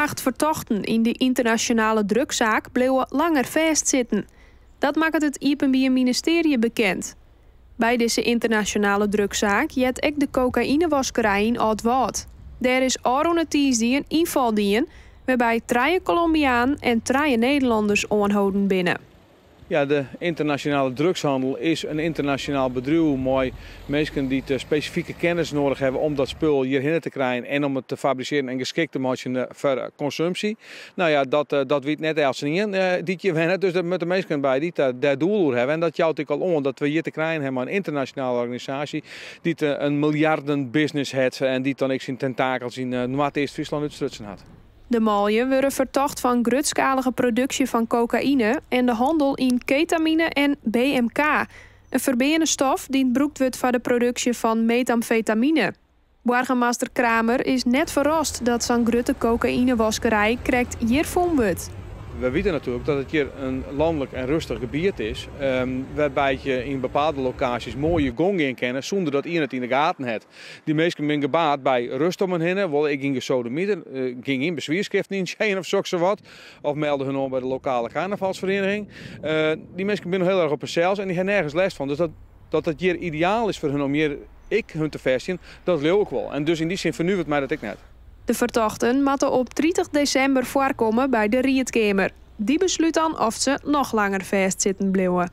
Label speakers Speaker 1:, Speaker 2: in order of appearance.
Speaker 1: Acht fertochten yn de ynternasjonale drugssaak bliuwe langer fêstsitten. Dat makket it Iepenbier Ministearje bekend. By dizze ynternasjonale drugssaak heart ek de kokaïnewaskerij yn Aldwâld. Dêr is ôfrûne tiisdei in ynfal dien, wêrby't trije Kolombianen en trije Nederlanners oanholden binne.
Speaker 2: Ja, de ynternasjonale drugshannel is in ynternasjonaal bedriuw mei minsken dy't spesifike kennis nedich hawwe om dat spul hjirhinne te krijen en om it te fabrisearjen en geskikt te meitsjen foar konsumpsje. No ja, dat, dat wit net eltsenien dy't hjir wennet, dus der moatte minsken by dy't dêr doel oer hawwe. En dat jout ek al oan dat we hjir te krijen hawwe mei in ynternasjonale organisaasje dy't in miljardenbusiness hat en dy't dan ek syn tentakels yn Noardeast-Fryslân útstrutsen hat.
Speaker 1: De manlju wurde fertocht fan grutskalige produksje fan kokaïne en de hannel yn ketamine en BMK, in ferbeane stof dy't brûkt wurdt foar de produksje fan metamfetamine. Boargemaster Kramer is net ferrast dat sa'n grutte kokaïnewaskerij krekt hjir fûn wurdt.
Speaker 2: We witte natuerlik dat it hjir in lanlik en rêstich gebiet is, wêrby't je yn bepaalde lokaasjes moai je gong gean kinne sûnder dat ien it yn de gaten hat. Dy minsken binne gebaat by rêst om hun hinne, wolle ek gjin gesodemiter, gjin gjin beswierskriften yntsjinje of soksawat, of melde hun oan by de lokale karnavalsferieniging. Dy minsken binne hiel erch op harsels en dy ha nergens lêst fan. Dus dat dat it hjir ideaal is foar hun om hjir ek hun te fêstigjen, dat leau ik wol. En dus yn dy sin fernuveret my dat ek net.
Speaker 1: De fertochten moatte op 30 desimber foarkomme by de riedkeamer. Dy beslút dan oft se noch langer fêstsitten bliuwe.